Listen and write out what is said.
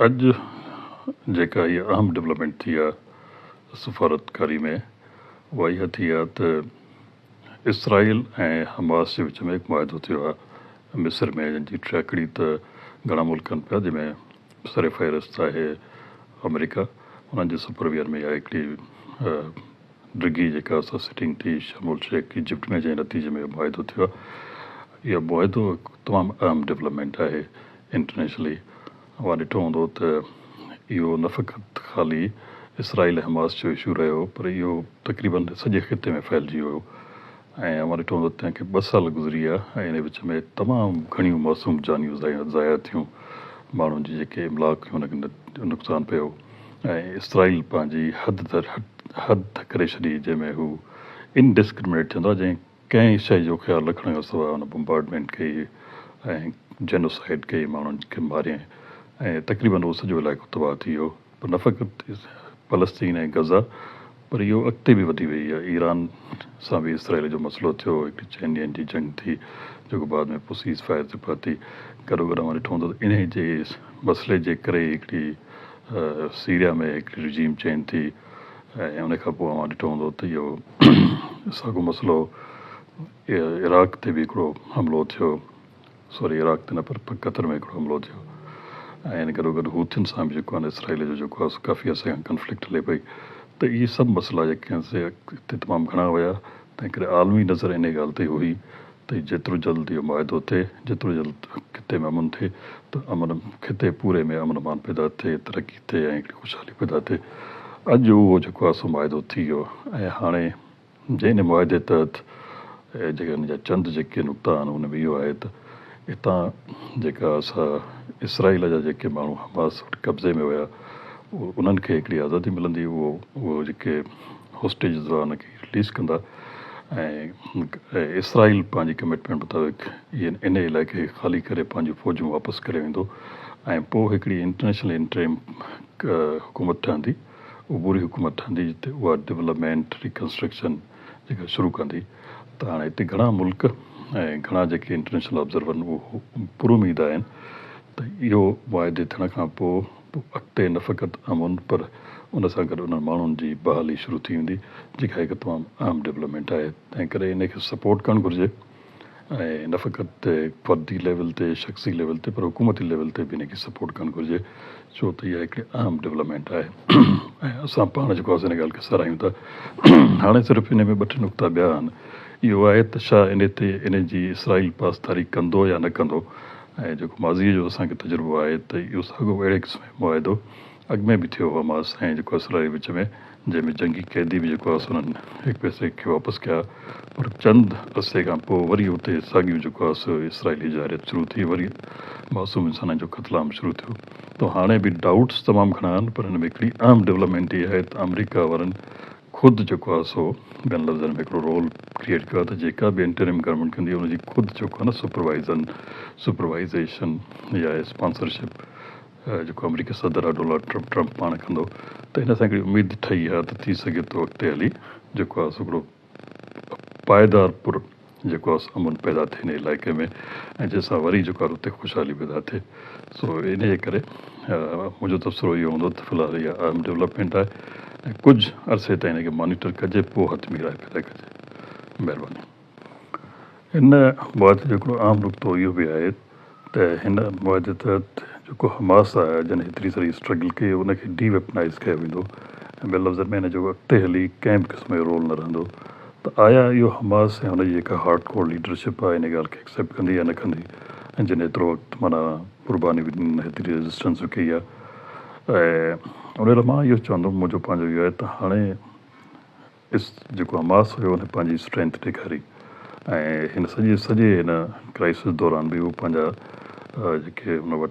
اڄ جيڪا هيء اهم ڊولپمينٽ ٿي آهي سفارتڪاري ۾ اها اها ٿي آهي ته اسرائيل ۽ حماس جي وچ ۾ هڪ معاهدو ٿيو آهي مصر ۾ جنهن جي ٽياڪڙي ته گهڻا ملڪ ڪن پيا جنهن ۾ سر فهرست آهي آمريڪا انهن جي سپرويئر ۾ اها هڪڙي ڊگهي جيڪا سا سٽنگ ٿي شرم الشيخ ايجپٽ ۾ جنهن نتيجي ۾ اهو معاهدو ٿيو آهي. اهو معاهدو هڪ تمام اهم ڊولپمينٽ آهي انٽرنيشنلي. اوهان ڏٺو هوندو ته اهو نه فقط خالي اسرائيل ۽ حماس جو اشو رهيو پر اهو تقريبن سڄي خطي ۾ ڦهلجي ويو ۽ اوهان ڏٺو هوندو تنهن کي ٻه سال گذري ويا ۽ ان وچ ۾ تمام گهڻيون معصوم جانيون ضايع ٿيون ماڻهن جي جيڪي املاڪ هيون ان کي نقصان پيو. ۽ اسرائيل پنهنجي حد در حد ڪري ڇڏي جنهن ۾ هو انڊسڪرمنيٽ ٿيندو آهي جنهن ڪنهن شيء جو خيال رکڻ کان سواء ان بمبارڊمينٽ ڪئي ۽ جينوسائيڊ ڪئي ماڻهن کي ماريائين ۽ تقريبن اهو سڄو علائقو تباهه ٿي ويو پر نه فقط فلسطين ۽ غزه پر اهو اڳتي به وڌي وئي آهي ايران سان به اسرائيل جو مسئلو ٿيو هڪ چئن ڏينهن جي جنگ ٿي جيڪو بعد ۾ پوء سيز فائر تي پهتي گڏوگڏ اوهان ڏٺو هوندو ته انهي جي مسئلي جي ڪري هڪڙي سيريا ۾ هڪڙي رجيم چينج ٿي ۽ ان کان پوء اوهان ڏٺو هوندو ته اهو ساڳو مسئلو عراق تي به هڪڙو حملو ٿيو سوري عراق تي نه پر قطر ۾ هڪڙو حملو ٿيو ۽ ان گڏو گڏ حوثين سان به جيڪو آهي اسرائيل جو جيڪو آهي سو ڪافي عرصي کان ڪنفلڪٽ هلي پئي ته اهي سڀ مسئلا جيڪي آهن سي هتي تمام گهڻا هيا تنهن ڪري عالمي نظر ان ڳالهه تي هئي ته جيترو جلد اهو معاهدو ٿئي، جيترو جلد خطي ۾ امن ٿئي ته امن خطي پوري ۾ امن امان پيدا ٿئي، ترقي ٿئي ۽ هڪڙي خوشحالي پيدا ٿئي. اڄ اهو جيڪو آهي سو معاهدو ٿي ويو ۽ هاڻي جنهن ان معاهدي تحت جيڪي ان جا چند جيڪي نقطا آهن ان ۾ اهو آهي ته هتان جيڪا سا اسرائيل جا جيڪي ماڻهو حماس وٽ قبضي ۾ هيا انهن کي هڪڙي آزادي ملندي اهو اهو جيڪي هوسٽيجز هئا ان کي رليز ڪندا ۽ اسرائيل پنهنجي ڪمٽمينٽ مطابق ان علائقي کي خالي ڪري پنهنجون فوجون واپس ڪري ويندو ۽ پوء هڪڙي انٽرنيشنل انٽريم حڪومت ٺهندي عبوري حڪومت ٺهندي جتي اها ڊولپمينٽ ريڪنسٽرڪشن جيڪا شروع ڪندي ته هاڻي هتي گهڻا ملڪ ۽ گهڻا جيڪي انٽرنيشنل آبزرور آهن اهو پراميد آهن ته اهو معاهدي ٿيڻ کان پوء پوء اڳتي نه فقط امن پر ان سان گڏ انهن ماڻهن جي بحالي شروع ٿي ويندي جيڪا هڪ تمام اهم ڊولپمينٽ آهي تنهن ڪري ان کي سپورٽ ڪرڻ گهرجي ۽ نه فقط فردي ليول تي شخصي ليول تي پر حڪومتي ليول تي به ان کي سپورٽ ڪرڻ گهرجي ڇو ته اها هڪڙي اهم ڊولپمينٽ آهي ۽ اسان پاڻ جيڪو آهي ان ڳالهه کي ساراهيون ٿا هاڻي صرف ان ۾ ٻه ٽي نقطا ٻيا آهن اهو آهي ته ڇا ان تي ان جي اسرائيل پاسداري ڪندو يا نه ڪندو ۽ جيڪو ماضيء جو اسان کي تجربو آهي ته اهو ساڳيو اهڙي قسم جو معاهدو اڳ ۾ به ٿيو هو حماس ۽ جيڪو اسرائيل وچ ۾ جنهن ۾ جنگي قيدي به جيڪو آهي سو انهن هڪ ٻئي کي واپس ڪيا پر چند عرصي کان پوء وري اتي ساڳيو جيڪو آهي سو اسرائيلي جارحيت شروع ٿي وري معصوم انسانن جو قتل عام شروع ٿيو ته هاڻي به ڊائوٽس تمام گهڻا آهن پر هن ۾ هڪڙي اهم ڊولپمينٽ اها آهي ته آمريڪا وارن خود جيڪو آهي سو ٻين لفظن ۾ هڪڙو رول ڪريئيٽ ڪيو آهي ته جيڪا به انٽريم گورنمينٽ ڪندي ان جي خود جيڪو آهي نه سپروائيزن سپروائيزيشن يا اسپانسرشپ جيڪو آمريڪي صدر آهي ڊونلڊ ٽرمپ ٽرمپ پاڻ ڪندو ته ان سان هڪڙي اميد ٺهي آهي ته ٿي سگهي ٿو اڳتي هلي جيڪو آهي سو هڪڙو پائيدار پر جيڪو آهي سو امن پيدا ٿئي ان علائقي ۾ ۽ جنهن سان وري جيڪو آهي اتي خوشحالي پيدا ٿئي سو انهيء ڪري منهنجو تبصرو اهو هوندو ته في الحال اها اهم ڊولپمينٽ آهي ۽ ڪجهه عرصي تائين ان کي مانيٽر ڪجي پوء حتمي راء پيدا ڪجي. مهرباني. هن معاهدي جو هڪڙو اهم نقطو اهو به آهي ته هن معاهدي تحت جيڪو حماس آهي جنھن هيتري ساري اسٽرگل ڪئي ان کي ڊي ويپنائيز ڪيو ويندو ۽ ٻين لفظن ۾ هن جو اڳتي هلي ڪنهن به قسم جو رول نه رهندو ته آيا اهو حماس ۽ هن جي جيڪا هارڊ ڪور ليڊرشپ آهي ان ڳالهه کي ايڪسيپٽ ڪندي يا نه ڪندي ۽ جن ايترو وقت معنيٰ قرباني به ڏني هيتري ريزسٽنس به ڪئي آهي ۽ ان لاء مان اهو چوندم منهنجو پنهنجو اهو آهي ته هاڻي اس جيڪو حماس هيو ان پنهنجي اسٽرينٿ ڏيکاري ۽ هن سڄي سڄي هن ڪرائسس دوران به هو پنهنجا جيڪي هن وٽ.